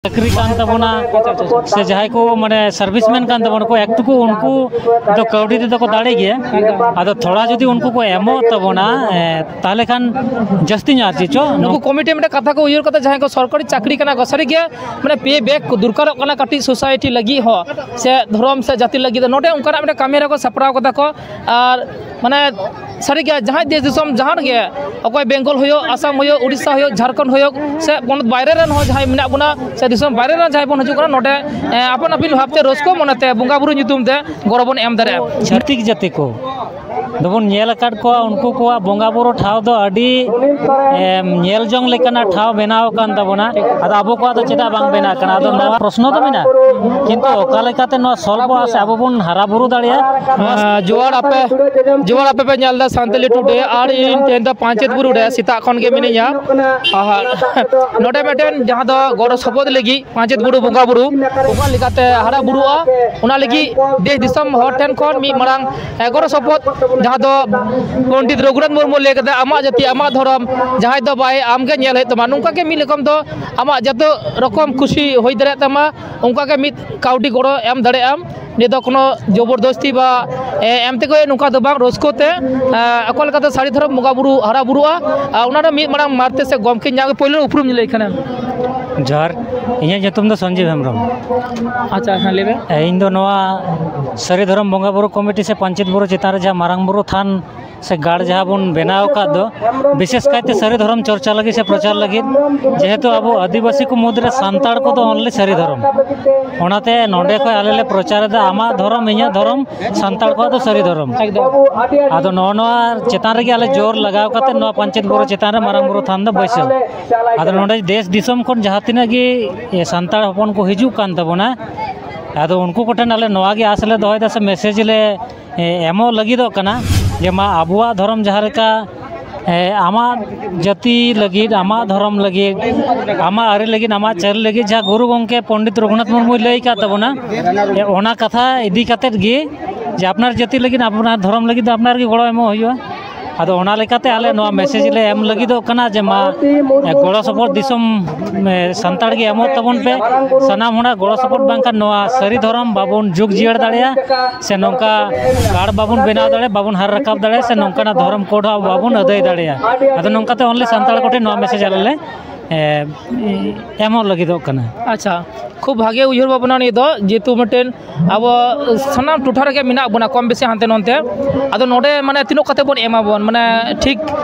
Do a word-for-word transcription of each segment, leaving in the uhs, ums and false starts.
ᱪᱟᱹᱠᱨᱤ ᱠᱟᱱ ᱛᱟᱵᱚᱱᱟ, ᱥᱮ ᱡᱟᱦᱟᱸᱭ ᱠᱚ ᱢᱟᱱᱮ ᱥᱟᱨᱵᱷᱤᱥᱢᱮᱱ ᱠᱟᱱ ᱛᱟᱵᱚᱱᱟ ᱠᱚ, ᱮᱠᱴᱩᱠᱩ ᱩᱱᱠᱩ ᱫᱚ ᱠᱟᱹᱣᱰᱤ ᱛᱮᱫᱚ ᱠᱚ ᱫᱟᱲᱮ ᱜᱮᱭᱟ᱾ ᱟᱫᱚ ᱛᱷᱚᱲᱟ ᱡᱩᱫᱤ ᱩᱱᱠᱩ ᱠᱚ ᱮᱢᱚᱜ ᱛᱟᱵᱚᱱᱟ, ᱮ, ᱛᱟᱦᱚᱞᱮ ᱠᱷᱟᱱ ᱡᱟᱹᱥᱛᱤ ᱧᱚᱜ ᱟᱨ ᱪᱮᱫ ᱪᱚ ᱱᱩᱠᱩ ᱠᱚᱢᱤᱴᱤ ᱢᱤᱫᱴᱮᱱ ᱠᱟᱛᱷᱟ ᱠᱚ ᱩᱭᱦᱟᱹᱨ ᱠᱟᱛᱮ, ᱡᱟᱦᱟᱸᱭ ᱠᱚ ᱥᱚᱨᱠᱟᱨᱤ ᱪᱟᱹᱠᱨᱤ ᱠᱟᱱᱟ ᱠᱚ, ᱥᱟᱹᱨᱤ ᱜᱮ ᱢᱟᱱᱮ ᱯᱮ ᱵᱮᱠ ᱠᱚ ᱫᱚᱨᱠᱟᱨᱚᱜ ᱠᱟᱱᱟ ᱠᱟᱹᱴᱤᱡ ᱥᱳᱥᱟᱭᱴᱤ ᱞᱟᱹᱜᱤᱫ ᱦᱚᱸ, ᱥᱮ ᱫᱷᱚᱨᱚᱢ ᱥᱮ ᱡᱟᱹᱛᱤ ᱞᱟᱹᱜᱤᱫ ᱦᱚᱸ᱾ ᱱᱚᱰᱮ ᱚᱱᱠᱟᱱᱟᱜ ᱢᱤᱫᱴᱮᱱ ᱠᱟᱹᱢᱤ ᱦᱚᱨᱟ ᱠᱚ ᱥᱟᱯᱲᱟᱣ ᱠᱟᱫᱟ ᱠᱚ᱾ ᱟᱨ ᱢᱟᱱᱮ ᱥᱟᱹᱨᱤ ᱜᱮ ᱡᱟᱦᱟᱸᱭ ᱫᱮᱥ ᱫᱤᱥᱚᱢ ᱡᱟᱦᱟᱸ ᱨᱮᱜᱮ, ᱚᱠᱚᱭ ᱵᱮᱝᱜᱚᱞ ᱦᱩᱭᱩᱜ, ᱟᱥᱟᱢ ᱦᱩᱭᱩᱜ, ᱩᱲᱤᱥᱥᱟ ᱦᱩᱭᱩᱜ, ᱡᱷᱟᱲᱠᱷᱚᱸᱰ ᱦᱩᱭᱩᱜ, ᱥᱮ ᱯᱚᱱᱚᱛ ᱵᱟᱭᱨᱮ ᱨᱮᱱ ᱦᱚᱸ ᱡᱟᱦᱟᱸᱭ ᱢᱮᱱᱟᱜ ᱵᱚᱱᱟ, ᱥᱮ ᱫᱤᱥᱚᱢ ᱵᱟᱭᱨᱮ ᱨᱮᱱ ᱡᱟᱦᱟᱸᱭ ᱵᱚᱱ ᱦᱤᱡᱩᱜ ᱠᱟᱱᱟ, ᱱᱚᱰᱮ, ᱮ, ᱟᱯᱟᱱ ᱟᱹᱯᱤᱱ ᱵᱷᱟᱵᱽᱛᱮ ᱨᱟᱹᱥᱠᱟᱹ ᱢᱚᱱᱮᱛᱮ ᱵᱚᱸᱜᱟ ᱵᱩᱨᱩ ᱧᱩᱛᱩᱢ ᱛᱮ ᱜᱚᱲᱚ ᱵᱚᱱ ᱮᱢ ᱫᱟᱲᱮᱭᱟᱜᱼᱟ᱾ ᱪᱷᱟᱹᱛᱤᱠ ᱡᱟᱹᱛᱤ ᱠᱚ ᱫᱚᱵᱚᱱ ᱧᱮᱞ ᱟᱠᱟᱫ ᱠᱚᱣᱟ, ᱩᱱᱠᱩ ᱠᱚᱣᱟᱜ ᱵᱚᱸᱜᱟ ᱵᱩᱨᱩ ᱴᱷᱟᱶ ᱫᱚ ᱟᱹᱰᱤ, ᱮᱢ, ᱧᱮᱞ ᱡᱚᱝ ᱞᱮᱠᱟᱱᱟᱜ ᱴᱷᱟᱶ ᱵᱮᱱᱟᱣ ᱟᱠᱟᱱ ᱛᱟᱵᱚᱱᱟ᱾ ᱟᱫᱚ ᱟᱵᱚ ᱠᱚᱣᱟᱜ ᱫᱚ ᱪᱮᱫᱟᱜ ᱵᱟᱝ ᱵᱮᱱᱟᱜ ᱠᱟᱱᱟ? ᱟᱫᱚ ᱱᱚᱣᱟ ᱯᱨᱚᱥᱱᱚ ᱫᱚ ᱢᱮᱱᱟᱜᱼᱟ, ᱠᱤᱱᱛᱩ ᱚᱠᱟ ᱞᱮᱠᱟᱛᱮ ᱱᱚᱣᱟ ᱥᱚᱞᱵᱷᱚᱜᱼᱟ ᱥᱮ ᱟᱵᱚ ᱵᱚᱱ ᱦᱟᱨᱟ ᱵᱩᱨᱩ ᱫᱟᱲᱮᱭᱟᱜᱼᱟ? ᱟᱸ, ᱡᱚᱦᱟᱨ ᱟᱯᱮ, ᱡᱚᱦᱟᱨ ᱟᱯᱮ ᱯᱮ ᱧᱮᱞ ᱮᱫᱟ ᱥᱟᱱᱛᱟᱞᱤ ᱴᱩᱰᱮ, ᱟᱨ ᱤᱧ ᱛᱮᱦᱮᱧ ᱫᱚ ᱯᱟᱧᱪᱮᱛ ᱵᱩᱨᱩ ᱨᱮ ᱥᱮᱛᱟᱜ ᱠᱷᱚᱱ ᱜᱮ ᱢᱤᱱᱟᱹᱧᱟ᱾ ᱟᱨ ᱱᱚᱰᱮ ᱢᱤᱫᱴᱮᱱ ᱡᱟᱦᱟᱸ ᱫᱚ ᱜᱚᱲᱚ ᱥᱚᱯᱚᱦᱚᱫ ᱞᱟᱹᱜᱤᱫ ᱯᱟᱧᱪᱮᱛ ᱵᱩᱨᱩ ᱵᱚᱸᱜᱟ ᱵᱩᱨᱩ ᱚᱠᱟ ᱞᱮᱠᱟᱛᱮ ᱦᱟᱨᱟ ᱵᱩᱨᱩᱜᱼᱟ, ᱚᱱᱟ ᱞᱟᱹᱜᱤᱫ ᱫᱮᱥ ᱫᱤᱥᱚᱢ ᱦᱚᱲ ᱴᱷᱮᱱ ᱠᱷᱚᱱ ᱢᱤᱫ ᱢᱟᱨᱟᱝ, ᱮ, ᱜᱚᱲᱚ ᱥᱚᱯᱚᱦᱚᱫ, ᱡᱟᱦᱟᱸ ᱫᱚ ᱯᱚᱱᱰᱤᱛ ᱨᱚᱜᱷᱩᱱᱟᱛᱷ ᱢᱩᱨᱢᱩ ᱞᱟᱹᱭ ᱠᱟᱫᱟ, "ᱟᱢᱟᱜ ᱡᱟᱹᱛᱤ, ᱟᱢᱟᱜ ᱫᱷᱚᱨᱚᱢ, ᱡᱟᱦᱟᱸᱭ ᱫᱚ ᱵᱟᱭ, ᱟᱢᱜᱮ ᱧᱮᱞ ᱦᱩᱭᱩᱜ ᱛᱟᱢᱟ᱾" ᱱᱚᱝᱠᱟ ᱜᱮ ᱢᱤᱫ ᱨᱚᱠᱚᱢ ᱫᱚ ᱟᱢᱟᱜ ᱡᱚᱛᱚ ᱨᱚᱠᱚᱢ ᱠᱩᱥᱤ ᱦᱩᱭ ᱫᱟᱲᱮᱭᱟᱜ ᱛᱟᱢᱟ, ᱚᱱᱠᱟ ᱜᱮ ᱢᱤᱫ ᱠᱟᱹᱣᱰᱤ ᱜᱚᱲᱚ ᱮᱢ ᱫᱟᱲᱮᱭᱟᱜ ᱟᱢ᱾ ᱱᱤᱭᱟᱹ ᱫᱚ ᱠᱳᱱᱳ ᱡᱚᱵᱚᱨᱫᱚᱥᱛᱤ ᱵᱟ, ᱮ, ᱮᱢ ᱛᱮᱜᱮ ᱱᱚᱝᱠᱟ ᱫᱚ ᱵᱟᱝ, ᱨᱟᱹᱥᱠᱟᱹ ᱛᱮ, ᱮ, ᱚᱠᱟ ᱞᱮᱠᱟᱛᱮ ᱥᱟᱹᱨᱤ ᱫᱷᱚᱨᱚᱢ ᱵᱚᱸᱜᱟ ᱵᱩᱨᱩ ᱦᱟᱨᱟ ᱵᱩᱨᱩᱜᱼᱟ, ᱟᱨ ᱚᱱᱟ ᱨᱮ ᱢᱤᱫ ᱢᱟᱨᱟᱝ ᱢᱟᱨᱛᱮ ᱥᱮ ᱜᱚᱢᱠᱮ ᱧᱟᱢ ᱜᱮ ᱯᱳᱭᱞᱳ ᱩᱯᱨᱩᱢ ᱞᱟᱹᱭ ᱠᱷᱟᱱᱮᱢ᱾ ᱡᱚᱦᱟᱨ, ᱤᱧᱟᱹᱜ ᱧᱩᱛᱩᱢ ᱫᱚ ᱥᱚᱧᱡᱤᱵ ᱦᱮᱢᱵᱨᱚᱢ᱾ ᱟᱪᱪᱷᱟ, ᱦᱮᱸ, ᱞᱟᱹᱭ ᱢᱮ᱾ ᱮ, ᱤᱧ ᱫᱚ ᱱᱚᱣᱟ ᱥᱟᱹᱨᱤ ᱫᱷᱚᱨᱚᱢ ᱵᱚᱸᱜᱟ ᱵᱩᱨᱩ ᱠᱚᱢᱤᱴᱤ ᱥᱮ ᱯᱟᱧᱪᱮᱛ ᱵᱩᱨᱩ ᱪᱮᱛᱟᱱ ᱨᱮ ᱡᱟᱦᱟᱸ ᱢᱟᱨᱟᱝ ᱵᱩᱨᱩ ᱛᱷᱟᱱ ᱥᱮ ᱜᱟᱲ ᱡᱟᱦᱟᱸ ᱵᱚᱱ ᱵᱮᱱᱟᱣ ᱟᱠᱟᱫ ᱫᱚ, ᱵᱤᱥᱮᱥ ᱠᱟᱭᱛᱮ ᱥᱟᱹᱨᱤ ᱫᱷᱚᱨᱚᱢ ᱪᱚᱨᱪᱟ ᱞᱟᱹᱜᱤᱫ ᱥᱮ ᱯᱨᱚᱪᱟᱨ ᱞᱟᱹᱜᱤᱫ, ᱡᱮᱦᱮᱛᱩ ᱟᱵᱚ ᱟᱹᱫᱤᱵᱟᱹᱥᱤ ᱠᱚ ᱢᱩᱫᱽᱨᱮ ᱥᱟᱱᱛᱟᱲ ᱠᱚᱫᱚ only ᱥᱟᱹᱨᱤ ᱫᱷᱚᱨᱚᱢ, ᱚᱱᱟᱛᱮ ᱱᱚᱰᱮ ᱠᱷᱚᱱ ᱟᱞᱮ ᱞᱮ ᱯᱨᱚᱪᱟᱨ ᱮᱫᱟ, ᱟᱢᱟᱜ ᱫᱷᱚᱨᱚᱢ, ᱤᱧᱟᱹᱜ ᱫᱷᱚᱨᱚᱢ, ᱥᱟᱱᱛᱟᱲ ᱠᱚᱣᱟᱜ ᱫᱚ ᱥᱟᱹᱨᱤ ᱫᱷᱚᱨᱚᱢ᱾ ᱮᱠᱫᱚᱢ᱾ ᱟᱫᱚ ᱱᱚᱜᱼᱚ ᱱᱚᱣᱟ ᱪᱮᱛᱟᱱ ᱨᱮᱜᱮ ᱟᱞᱮ ᱡᱳᱨ ᱞᱟᱜᱟᱣ ᱠᱟᱛᱮ ᱱᱚᱣᱟ ᱯᱟᱧᱪᱮᱛ ᱵᱩᱨᱩ ᱪᱮᱛᱟᱱ ᱨᱮ ᱢᱟᱨᱟᱝ ᱵᱩᱨᱩ ᱛᱷᱟᱱ ᱫᱚ ᱵᱟᱹᱭᱥᱟᱹᱣ᱾ ᱟᱫᱚ ᱱᱚᱰᱮ ᱫᱮᱥ ᱫᱤᱥᱚᱢ ᱠᱷᱚᱱ ᱡᱟᱦᱟᱸ ᱛᱤᱱᱟᱹᱜ ᱜᱮ, ᱮ, ᱥᱟᱱᱛᱟᱲ ᱦᱚᱯᱚᱱ ᱠᱚ ᱦᱤᱡᱩᱜ ᱠᱟᱱ ᱛᱟᱵᱚᱱᱟ, ᱟᱫᱚ ᱩᱱᱠᱩ ᱠᱚᱴᱷᱮᱱ ᱟᱞᱮ ᱱᱚᱣᱟ ᱜᱮ ᱟᱸᱥ ᱞᱮ ᱫᱚᱦᱚᱭᱮᱫᱟ ᱥᱮ message ᱞᱮ, ᱮ, ᱮᱢᱚᱜ ᱞᱟᱹᱜᱤᱫᱚᱜ ᱠᱟᱱᱟ ᱡᱮ ᱢᱟ ᱟᱵᱚᱣᱟᱜ ᱫᱷᱚᱨᱚᱢ ᱡᱟᱦᱟᱸ ᱞᱮᱠᱟ, ᱮ, ᱟᱢᱟᱜ ᱡᱟᱹᱛᱤ ᱞᱟᱹᱜᱤᱫ, ᱟᱢᱟᱜ ᱫᱷᱚᱨᱚᱢ ᱞᱟᱹᱜᱤᱫ, ᱟᱢᱟᱜ ᱟᱹᱨᱤ ᱞᱟᱹᱜᱤᱫ, ᱟᱢᱟᱜ ᱪᱟᱹᱞᱤ ᱞᱟᱹᱜᱤᱫ ᱡᱟᱦᱟᱸ ᱜᱩᱨᱩ ᱜᱚᱢᱠᱮ ᱯᱚᱱᱰᱤᱛ ᱨᱚᱜᱷᱩᱱᱟᱛᱷ ᱢᱩᱨᱢᱩᱭ ᱞᱟᱹᱭ ᱟᱠᱟᱫ ᱛᱟᱵᱚᱱᱟ, ᱮ, ᱚᱱᱟ ᱠᱟᱛᱷᱟ ᱤᱫᱤ ᱠᱟᱛᱮᱫ ᱜᱮ ᱡᱮ ᱟᱯᱱᱟᱨ ᱡᱟᱹᱛᱤ ᱞᱟᱹᱜᱤᱫ, ᱟᱯᱱᱟᱨ ᱫᱷᱚᱨᱚᱢ ᱞᱟᱹᱜᱤᱫ ᱫᱚ ᱟᱯᱱᱟᱨ ᱜᱮ ᱜᱚᱲᱚ ᱮᱢᱚᱜ ᱦᱩᱭᱩᱜᱼᱟ᱾ ᱟᱫᱚ ᱚᱱᱟ ᱞᱮᱠᱟᱛᱮ ᱟᱞᱮ ᱱᱚᱣᱟ ᱢᱮᱥᱮᱡᱽ ᱞᱮ ᱮᱢ ᱞᱟᱹᱜᱤᱫᱚᱜ ᱠᱟᱱᱟ ᱡᱮ ᱢᱟ, ᱮ, ᱜᱚᱲᱚ ᱥᱚᱯᱚᱦᱚᱫ ᱫᱤᱥᱚᱢ, ᱮ, ᱥᱟᱱᱛᱟᱲ ᱜᱮ ᱮᱢᱚᱜ ᱛᱟᱵᱚᱱ ᱯᱮ᱾ ᱥᱟᱱᱟᱢ ᱦᱚᱲᱟᱜ ᱜᱚᱲᱚ ᱥᱚᱯᱚᱦᱚᱫ ᱵᱟᱝᱠᱷᱟᱱ ᱱᱚᱣᱟ ᱥᱟᱹᱨᱤ ᱫᱷᱚᱨᱚᱢ ᱵᱟᱵᱚᱱ ᱡᱩᱜᱽ ᱡᱤᱭᱟᱹᱲ ᱫᱟᱲᱮᱭᱟᱜᱼᱟ, ᱥᱮ ᱱᱚᱝᱠᱟ ᱜᱟᱲ ᱵᱟᱵᱚᱱ ᱵᱮᱱᱟᱣ ᱫᱟᱲᱮᱭᱟᱜᱼᱟ, ᱵᱟᱵᱚᱱ ᱦᱟᱨ ᱨᱟᱠᱟᱵ ᱫᱟᱲᱮᱭᱟᱜᱼᱟ, ᱥᱮ ᱱᱚᱝᱠᱟᱱᱟᱜ ᱫᱷᱚᱨᱚᱢ ᱠᱳᱰ ᱦᱚᱸ ᱟᱵᱚ ᱵᱟᱵᱚᱱ ᱟᱹᱫᱟᱹᱭ ᱫᱟᱲᱮᱭᱟᱜᱼᱟ᱾ ᱟᱫᱚ ᱱᱚᱝᱠᱟᱛᱮ only ᱥᱟᱱᱛᱟᱲ ᱠᱚᱴᱷᱮᱱ ᱱᱚᱣᱟ ᱢᱮᱥᱮᱡᱽ ᱟᱞᱮ ᱞᱮ, ᱮ, ᱮᱢᱚᱜ ᱞᱟᱹᱜᱤᱫᱚᱜ ᱠᱟᱱᱟ᱾ ᱟᱪᱪᱷᱟ, ᱠᱷᱩᱵ ᱵᱷᱟᱜᱮ ᱩᱭᱦᱟᱹᱨ ᱵᱷᱟᱵᱽᱱᱟ ᱱᱤᱭᱟᱹ ᱫᱚ, ᱡᱮᱦᱮᱛᱩ ᱢᱤᱫᱴᱮᱱ ᱟᱵᱚ ᱥᱟᱱᱟᱢ ᱴᱚᱴᱷᱟ ᱨᱮᱜᱮ ᱢᱮᱱᱟᱜ ᱵᱚᱱᱟ ᱠᱚᱢ ᱵᱮᱥᱤ ᱦᱟᱱᱛᱮ ᱱᱚᱱᱛᱮ᱾ ᱟᱫᱚ ᱱᱚᱰᱮ ᱢᱟᱱᱮ ᱛᱤᱱᱟᱹᱜ ᱠᱟᱛᱮ ᱵᱚᱱ ᱮᱢᱟ ᱵᱚᱱ, ᱢᱟᱱᱮ ᱴᱷᱤᱠ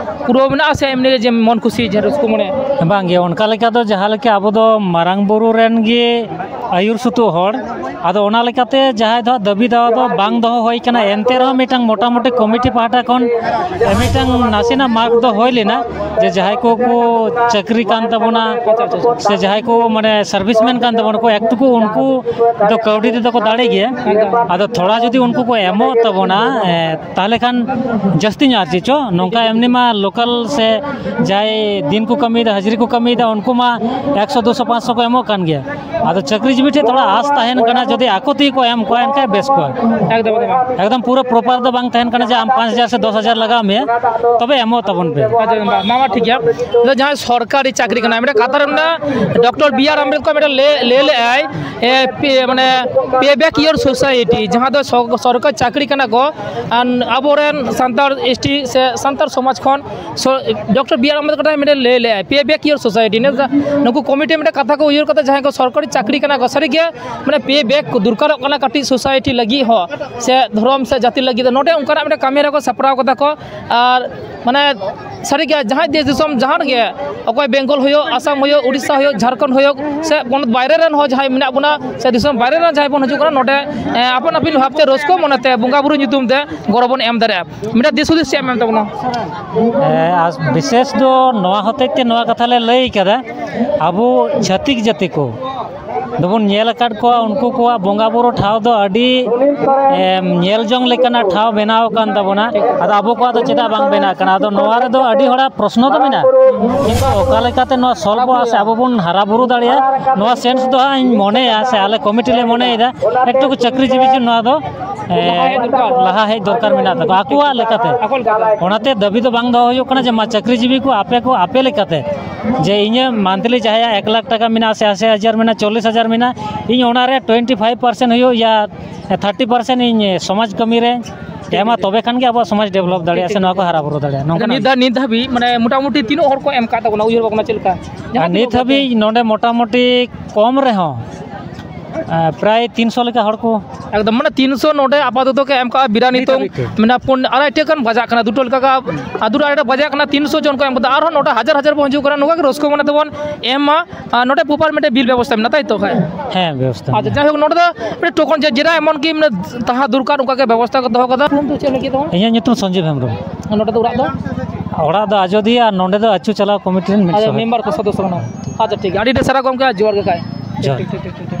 ᱯᱩᱨᱟᱹ ᱢᱮᱱᱟᱜᱼᱟ ᱥᱮ ᱮᱢᱱᱤ ᱡᱮ ᱢᱚᱱ ᱠᱷᱩᱥᱤ ᱡᱮ ᱨᱟᱹᱥᱠᱟᱹ ᱢᱚᱱᱮ? ᱵᱟᱝ ᱜᱮ, ᱚᱱᱠᱟ ᱞᱮᱠᱟ ᱫᱚ ᱡᱟᱦᱟᱸ ᱞᱮᱠᱟ ᱟᱵᱚ ᱫᱚ ᱢᱟᱨᱟᱝ ᱵᱩᱨᱩ ᱨᱮᱱ ᱜᱮ ᱟᱹᱭᱩᱨ ᱥᱩᱛᱩᱜ ᱦᱚᱲ, ᱟᱫᱚ ᱚᱱᱟ ᱞᱮᱠᱟᱛᱮ ᱡᱟᱦᱟᱸᱭ ᱫᱚ ᱦᱟᱸᱜ ᱫᱟᱹᱵᱤ ᱫᱟᱣᱟ ᱫᱚ ᱵᱟᱝ ᱫᱚᱦᱚ ᱦᱩᱭ ᱠᱟᱱᱟ, ᱮᱱᱛᱮ ᱨᱮᱦᱚᱸ ᱢᱤᱫᱴᱟᱝ ᱢᱚᱴᱟᱢᱩᱴᱤ ᱠᱚᱢᱤᱴᱤ ᱯᱟᱦᱴᱟ ᱠᱷᱚᱱ ᱢᱤᱫᱴᱟᱝ ᱱᱟᱥᱮᱱᱟᱜ ᱢᱟᱨᱠ ᱫᱚ ᱦᱩᱭ ᱞᱮᱱᱟ, ᱡᱮ ᱡᱟᱦᱟᱸᱭ ᱠᱚ ᱠᱚ ᱪᱟᱹᱠᱨᱤ ᱠᱟᱱ ᱛᱟᱵᱚᱱᱟ, ᱥᱮ ᱡᱟᱦᱟᱸᱭ ᱠᱚ ᱢᱟᱱᱮ ᱥᱟᱨᱵᱷᱤᱥᱢᱮᱱ ᱠᱟᱱ ᱛᱟᱵᱚᱱᱟ ᱠᱚ, ᱮᱠᱴᱩᱠᱩ ᱩᱱᱠᱩ ᱫᱚ ᱠᱟᱹᱣᱰᱤ ᱛᱮᱫᱚ ᱠᱚ ᱫᱟᱲᱮ ᱜᱮᱭᱟ᱾ ᱟᱫᱚ ᱛᱷᱚᱲᱟ ᱡᱩᱫᱤ ᱩᱱᱠᱩ ᱠᱚ ᱮᱢᱚᱜ ᱛᱟᱵᱚᱱᱟ, ᱮ, ᱛᱟᱦᱚᱞᱮ ᱠᱷᱟᱱ ᱡᱟᱹᱥᱛᱤ ᱧᱚᱜ ᱟᱨ ᱪᱮᱫ ᱪᱚ, ᱱᱚᱝᱠᱟ ᱮᱢᱱᱤ ᱢᱟ ᱞᱳᱠᱟᱞ ᱥᱮ ᱡᱟᱦᱟᱸᱭ ᱫᱤᱱ ᱠᱚ ᱠᱟᱹᱢᱤᱭᱮᱫᱟ, ᱦᱟᱡᱽᱨᱤ ᱠᱚ ᱠᱟᱹᱢᱤᱭᱮᱫᱟ, ᱩᱱᱠᱩ ᱢᱟ ᱮᱠᱥᱚ, ᱫᱩᱥᱚ, ᱯᱟᱸᱪᱥᱚ ᱠᱚ ᱮᱢᱚᱜ ᱠᱟᱱ ᱜᱮᱭᱟ᱾ ᱟᱫᱚ ᱪᱟᱹᱠᱨᱤᱡᱤᱵᱤ ᱴᱷᱮᱱ ᱛᱷᱚᱲᱟ ᱟᱥ ᱛᱟᱦᱮᱱ ᱠᱟᱱᱟ, ᱡᱩᱫᱤ ᱟᱠᱚ ᱛᱮᱜᱮ ᱠᱚ ᱮᱢ ᱠᱚᱣᱟ, ᱮᱱᱠᱷᱟᱱ ᱵᱮᱥ ᱠᱚᱜᱼᱟ᱾ ᱮᱠᱫᱚᱢ, ᱮᱠᱫᱚᱢ᱾ ᱮᱠᱫᱚᱢ ᱯᱩᱨᱟᱹ ᱯᱨᱚᱯᱟᱨ ᱫᱚ ᱵᱟᱝ ᱛᱟᱦᱮᱱ ᱠᱟᱱᱟ ᱡᱮ ᱟᱢ ᱯᱟᱸᱪ ᱦᱟᱡᱟᱨ ᱥᱮ ᱫᱚᱥ ᱦᱟᱡᱟᱨ ᱞᱟᱜᱟᱣ ᱢᱮᱭᱟ, ᱛᱚᱵᱮ ᱮᱢᱚᱜ ᱛᱟᱵᱚᱱ ᱯᱮ᱾ ᱟᱪᱪᱷᱟ, ᱢᱟ, ᱢᱟ, ᱴᱷᱤᱠ ᱜᱮᱭᱟ᱾ ᱟᱫᱚ ᱡᱟᱦᱟᱸᱭ ᱥᱚᱨᱠᱟᱨᱤ ᱪᱟᱹᱠᱨᱤ ᱠᱟᱱᱟ, ᱢᱤᱫᱴᱮᱱ ᱠᱟᱛᱷᱟ ᱨᱮ ᱢᱮᱱᱟᱜᱼᱟ, ᱰᱚᱠᱴᱚᱨ ᱵᱤ ᱟᱨ ᱟᱢᱵᱮᱫᱠᱚᱨ ᱢᱤᱫᱴᱮᱱ ᱞᱟᱹᱭ, ᱞᱟᱹᱭ ᱞᱮᱫᱼᱟᱭ, ᱮ, ᱯᱮ, ᱢᱟᱱᱮ, pay back your society, ᱡᱟᱦᱟᱸ ᱫᱚ ᱥᱚ-, ᱥᱚᱨᱠᱟᱨ ᱪᱟᱹᱠᱨᱤ ᱠᱟᱱᱟ ᱠᱚ, ᱟᱨ ᱟᱵᱚᱨᱮᱱ ᱥᱟᱱᱛᱟᱲ, ᱮᱥ ᱴᱤ ᱥᱮ ᱥᱟᱱᱛᱟᱲ ᱥᱚᱢᱟᱡᱽ ᱠᱷᱚᱱ ᱥᱚ-, ᱰᱚᱠᱴᱚᱨ ᱵᱤ ᱟᱨ ᱟᱢᱵᱮᱫᱠᱚᱨ ᱢᱤᱫᱴᱮᱱ ᱞᱟᱹᱭ ᱞᱮᱫᱼᱟᱭ, pay back your society᱾ ᱱᱩᱠᱩ ᱠᱚᱢᱤᱴᱤ ᱢᱤᱫᱴᱮᱱ ᱠᱟᱛᱷᱟ ᱠᱚ ᱩᱭᱦᱟᱹᱨ ᱠᱟᱛᱮ ᱡᱟᱦᱟᱸᱭ ᱠᱚ ᱥᱚᱨᱠᱟᱨᱤ ᱪᱟᱹᱠᱨᱤ ᱠᱟᱱᱟ ᱠᱚ, ᱥᱟᱹᱨᱤᱜᱮ ᱢᱟᱱᱮ pay back ᱠᱚ ᱫᱚᱨᱠᱟᱨᱚᱜ ᱠᱟᱱᱟ ᱠᱟᱹᱴᱤᱡ society ᱞᱟᱹᱜᱤᱫ ᱦᱚᱸ, ᱥᱮ ᱫᱷᱚᱨᱚᱢ ᱥᱮ ᱡᱟᱹᱛᱤ ᱞᱟᱹᱜᱤᱫ ᱫᱚ᱾ ᱱᱚᱰᱮ ᱚᱱᱠᱟᱱᱟᱜ ᱢᱤᱫᱴᱮᱱ ᱠᱟᱹᱢᱤ ᱨᱮᱠᱚ ᱥᱟᱯᱲᱟᱣ ᱠᱟᱫᱟ ᱠᱚ᱾ ᱟᱨ ᱢᱟᱱᱮ ᱥᱟᱹᱨᱤᱜᱮ ᱡᱟᱦᱟᱸᱭ ᱫᱮᱥ ᱫᱤᱥᱚᱢ ᱡᱟᱦᱟᱸ ᱨᱮᱜᱮ, ᱚᱠᱚᱭ ᱵᱮᱝᱜᱚᱞ ᱦᱩᱭᱩᱜ, ᱟᱥᱟᱢ ᱦᱩᱭᱩᱜ, ᱩᱲᱤᱥᱥᱟ ᱦᱩᱭᱩᱜ, ᱡᱷᱟᱲᱠᱷᱚᱸᱰ ᱦᱩᱭᱩᱜ, ᱥᱮ ᱯᱚᱱᱚᱛ ᱵᱟᱭᱨᱮ ᱨᱮᱱ ᱦᱚᱸ ᱡᱟᱦᱟᱸᱭ ᱢᱮᱱᱟᱜ ᱵᱚᱱᱟ, ᱥᱮ ᱫᱤᱥᱚᱢ ᱵᱟᱭᱨᱮ ᱨᱮᱱ ᱡᱟᱦᱟᱸᱭ ᱵᱚᱱ ᱦᱤᱡᱩᱜ ᱠᱟᱱᱟ, ᱱᱚᱰᱮ, ᱮ, ᱟᱯᱟᱱ ᱟᱹᱯᱤᱱ ᱵᱷᱟᱵᱽᱛᱮ ᱨᱟᱹᱥᱠᱟᱹ ᱢᱚᱱᱮᱛᱮ ᱵᱚᱸᱜᱟ ᱵᱩᱨᱩ ᱧᱩᱛᱩᱢ ᱛᱮ ᱜᱚᱲᱚ ᱵᱚᱱ ᱮᱢ ᱫᱟᱲᱮᱭᱟᱜᱼᱟ᱾ ᱢᱤᱫᱴᱮᱱ ᱫᱤᱥ ᱦᱩᱫᱤᱥ ᱪᱮᱫ ᱮᱢ ᱮᱢ ᱛᱟᱵᱚᱱᱟ? ᱦᱮᱸ, ᱟᱨ ᱵᱤᱥᱮᱥ ᱫᱚ ᱱᱚᱣᱟ ᱦᱚᱛᱮᱡ ᱛᱮ ᱱᱚᱣᱟ ᱠᱟᱛᱷᱟ ᱞᱮ ᱞᱟᱹᱭ ᱠᱟᱫᱟ, ᱟᱵᱚ ᱪᱷᱟᱹᱛᱤᱠ ᱡᱟᱹᱛᱤ ᱠᱚ ᱫᱚᱵᱚᱱ ᱧᱮᱞ ᱟᱠᱟᱫ ᱠᱚᱣᱟ, ᱩᱱᱠᱩ ᱠᱚᱣᱟᱜ ᱵᱚᱸᱜᱟ ᱵᱩᱨᱩ ᱴᱷᱟᱶ ᱫᱚ ᱟᱹᱰᱤ, ᱮᱢ, ᱧᱮᱞ ᱡᱚᱝ ᱞᱮᱠᱟᱱᱟᱜ ᱴᱷᱟᱶ ᱵᱮᱱᱟᱣ ᱟᱠᱟᱱ ᱛᱟᱵᱚᱱᱟ᱾ ᱟᱫᱚ ᱟᱵᱚ ᱠᱚᱣᱟᱜ ᱫᱚ ᱪᱮᱫᱟᱜ ᱵᱟᱝ ᱵᱮᱱᱟᱜ ᱠᱟᱱᱟ? ᱟᱫᱚ ᱱᱚᱣᱟ ᱨᱮᱫᱚ ᱟᱹᱰᱤ ᱦᱚᱲᱟᱜ ᱯᱨᱚᱥᱱᱚ ᱫᱚ ᱢᱮᱱᱟᱜᱼᱟ, ᱠᱤᱱᱛᱩ ᱚᱠᱟ ᱞᱮᱠᱟᱛᱮ ᱱᱚᱣᱟ ᱥᱚᱞᱵᱷᱚᱜᱼᱟ ᱥᱮ ᱟᱵᱚ ᱵᱚᱱ ᱦᱟᱨᱟ ᱵᱩᱨᱩ ᱫᱟᱲᱮᱭᱟᱜᱼᱟ, ᱱᱚᱣᱟ ᱥᱮᱱᱥ ᱫᱚ ᱦᱟᱸᱜ ᱤᱧ ᱢᱚᱱᱮᱭᱟ ᱥᱮ ᱟᱞᱮ ᱠᱚᱢᱤᱴᱤ ᱞᱮ ᱢᱚᱱᱮᱭᱮᱫᱟ, ᱮᱠᱴᱩᱠᱩ ᱪᱟᱹᱠᱨᱤᱡᱤᱵᱤ ᱪᱮ ᱱᱚᱣᱟ ᱫᱚ, ᱮ, ᱞᱟᱦᱟ ᱦᱮᱡ ᱫᱚᱨᱠᱟᱨ ᱢᱮᱱᱟᱜ ᱛᱟᱠᱚᱣᱟ ᱟᱠᱚᱣᱟᱜ ᱞᱮᱠᱟᱛᱮ᱾ ᱚᱱᱟᱛᱮ ᱫᱟᱹᱵᱤ ᱫᱚ ᱵᱟᱝ ᱫᱚᱦᱚ ᱦᱩᱭᱩᱜ ᱠᱟᱱᱟ ᱡᱮ ᱢᱟ ᱪᱟᱹᱠᱨᱤᱡᱤᱵᱤ ᱠᱚ ᱟᱯᱮ ᱠᱚ ᱟᱯᱮ ᱞᱮᱠᱟᱛᱮ, ᱡᱮ ᱤᱧᱟᱹᱜ ᱢᱟᱱᱛᱷᱞᱤ ᱡᱟᱦᱟᱸᱭᱟᱜ ᱮᱠ ᱞᱟᱠᱷ ᱴᱟᱠᱟ ᱢᱮᱱᱟᱜᱼᱟ ᱥᱮ ᱟᱥᱤ ᱦᱟᱡᱟᱨ ᱢᱮᱱᱟᱜᱼᱟ, ᱪᱚᱞᱞᱤᱥ ᱦᱟᱡᱟᱨ ᱢᱮᱱᱟᱜᱼᱟ, ᱤᱧ ᱚᱱᱟ ᱨᱮ ᱴᱩᱭᱮᱱᱴᱤ ᱯᱷᱟᱭᱤᱵᱷ ᱯᱟᱨᱥᱮᱱᱴ ᱦᱩᱭᱩᱜ ᱭᱟ ᱛᱷᱟᱨᱴᱤ ᱯᱟᱨᱥᱮᱱᱴ ᱤᱧ ᱥᱚᱢᱟᱡᱽ ᱠᱟᱹᱢᱤ ᱨᱮ ᱮᱢᱟ, ᱛᱚᱵᱮ ᱠᱷᱟᱱ ᱜᱮ ᱟᱵᱚᱣᱟᱜ ᱥᱚᱢᱟᱡᱽ ᱰᱮᱵᱷᱞᱚᱯ ᱫᱟᱲᱮᱭᱟᱜᱼᱟ ᱥᱮ ᱱᱚᱣᱟ ᱠᱚ ᱦᱟᱨᱟ ᱵᱩᱨᱩ ᱫᱟᱲᱮᱭᱟᱜᱼᱟ, ᱱᱚᱝᱠᱟᱱᱟᱜ᱾ ᱱᱤᱛ ᱫᱷᱟ-, ᱱᱤᱛ ᱫᱷᱟᱹᱵᱤᱡ ᱢᱟᱱᱮ ᱢᱚᱴᱟᱢᱩᱴᱤ ᱛᱤᱱᱟᱹᱜ ᱦᱚᱲ ᱠᱚ ᱮᱢ ᱠᱟᱜ ᱛᱟᱵᱚᱱᱟ ᱩᱭᱦᱟᱹᱨ ᱵᱷᱟᱵᱽᱱᱟ ᱪᱮᱫ ᱞᱮᱠᱟ? ᱟᱨ ᱱᱤᱛ ᱦᱟᱹᱵᱤᱡ ᱱᱚᱰᱮ ᱢᱚᱴᱟᱢᱩᱴᱤ ᱠᱚᱢ ᱨᱮᱦᱚᱸ, ᱮ, ᱯᱨᱟᱭ ᱛᱤᱱᱥᱚ ᱞᱮᱠᱟ ᱦᱚᱲ ᱠᱚ᱾ ᱮᱠᱫᱚᱢ, ᱢᱟᱱᱮ ᱛᱤᱱᱥᱚ ᱱᱚᱰᱮ ᱟᱯᱟᱛᱚᱛᱚ ᱠᱚ ᱮᱢ ᱠᱟᱜᱼᱟ᱾ ᱵᱤᱨᱟ ᱱᱤᱛ ᱱᱤᱛᱚᱝ ᱦᱟᱹᱵᱤᱡ ᱛᱮ᱾ ᱢᱮᱱᱟᱜ ᱯᱩᱱ, ᱟᱲᱟᱭᱴᱤ ᱠᱷᱚᱱ ᱵᱟᱡᱟᱜ ᱠᱟᱱᱟ, ᱫᱩᱴᱳ ᱞᱮᱠᱟ ᱠᱟ-, ᱟᱹᱫᱩᱨ ᱟᱲᱟᱭᱴᱟ ᱵᱟᱡᱟᱜ ᱠᱟᱱᱟ, ᱛᱤᱱᱥᱚ ᱡᱚᱱ ᱠᱚ ᱮᱢ ᱠᱟᱫᱟ᱾ ᱟᱨᱦᱚᱸ ᱱᱚᱰᱮ ᱦᱟᱡᱟᱨ ᱦᱟᱡᱟᱨ ᱵᱚᱱ ᱦᱤᱡᱩᱜ ᱠᱟᱱᱟ, ᱱᱚᱝᱠᱟ ᱜᱮ ᱨᱟᱹᱥᱠᱟᱹ ᱢᱚᱱᱮ ᱛᱮᱵᱚᱱ ᱮᱢ ᱢᱟ᱾ ᱟᱨ ᱱᱚᱰᱮ ᱯᱨᱚᱯᱟᱨ ᱢᱤᱫᱴᱮᱱ ᱵᱤᱞ ᱵᱮᱵᱚᱥᱛᱷᱟ ᱢᱮᱱᱟᱜᱼᱟ, ᱛᱟᱭ ᱛᱚ ᱠᱷᱟᱡ? ᱦᱮᱸ, ᱵᱮᱵᱚᱥᱛᱷᱟ ᱟᱪᱪᱷᱟ, ᱢᱮᱱᱟᱜᱼᱟ᱾ ᱡᱟᱭᱦᱳᱠ, ᱱᱚᱰᱮ ᱫᱚ ᱢᱤᱫᱴᱮᱱ ᱴᱳᱠᱚᱱ ᱡᱮ, ᱡᱮᱨᱟ ᱮᱢᱚᱱ ᱠᱤ ᱢᱟᱱᱮ ᱛᱟᱦᱮᱸ ᱫᱚᱨᱠᱟᱨ, ᱚᱱᱠᱟ ᱜᱮ ᱵᱮᱵᱚᱥᱛᱷᱟ ᱠᱚ ᱫᱚᱦᱚ ᱠᱟᱫᱟ᱾ ᱧᱩᱛᱩᱢ ᱫᱚ ᱪᱮᱫ ᱞᱟᱹᱜᱤᱫ ᱛᱟᱢᱟ? ᱤᱧᱟᱹᱜ ᱧᱩᱛᱩᱢ ᱥᱚᱧᱡᱤᱵ ᱦᱮᱢᱵᱨᱚᱢ᱾ ᱱᱚᱰᱮ ᱫᱚ ᱚᱲᱟᱜ ᱫᱚ? ᱚᱲᱟᱜ ᱫᱚ ᱟᱡᱚᱫᱤᱭᱟᱹ ᱟᱨ ᱱᱚᱰᱮ ᱫᱚ ᱟᱹᱪᱩ ᱪᱟᱞᱟᱣ ᱠᱚᱢᱤᱴᱤ ᱨᱮᱱ ᱢᱤᱫ ᱟᱪᱪᱷᱟ, ᱥᱚᱫᱚᱥᱥᱚ᱾ ᱢᱮᱢᱵᱟᱨ ᱠᱚ ᱥᱚᱫᱚᱥᱥᱚ ᱠᱟᱱᱟ᱾ ᱟᱪᱪᱷᱟ, ᱴᱷᱤᱠ ᱜᱮᱭᱟ, ᱟᱹᱰᱤ ᱟᱹᱰᱤ ᱥᱟᱨᱦᱟᱣ ᱜᱚᱢᱠᱮ, ᱟᱨ ᱡᱚᱦᱟᱨ ᱜᱮ ᱠᱷᱟᱡ᱾ ᱡᱚᱦᱟᱨ᱾ ᱴᱷᱤᱠ, ᱴᱷᱤᱠ, ᱴᱷᱤᱠ, ᱴᱷᱤᱠ, ᱴᱷᱤᱠ᱾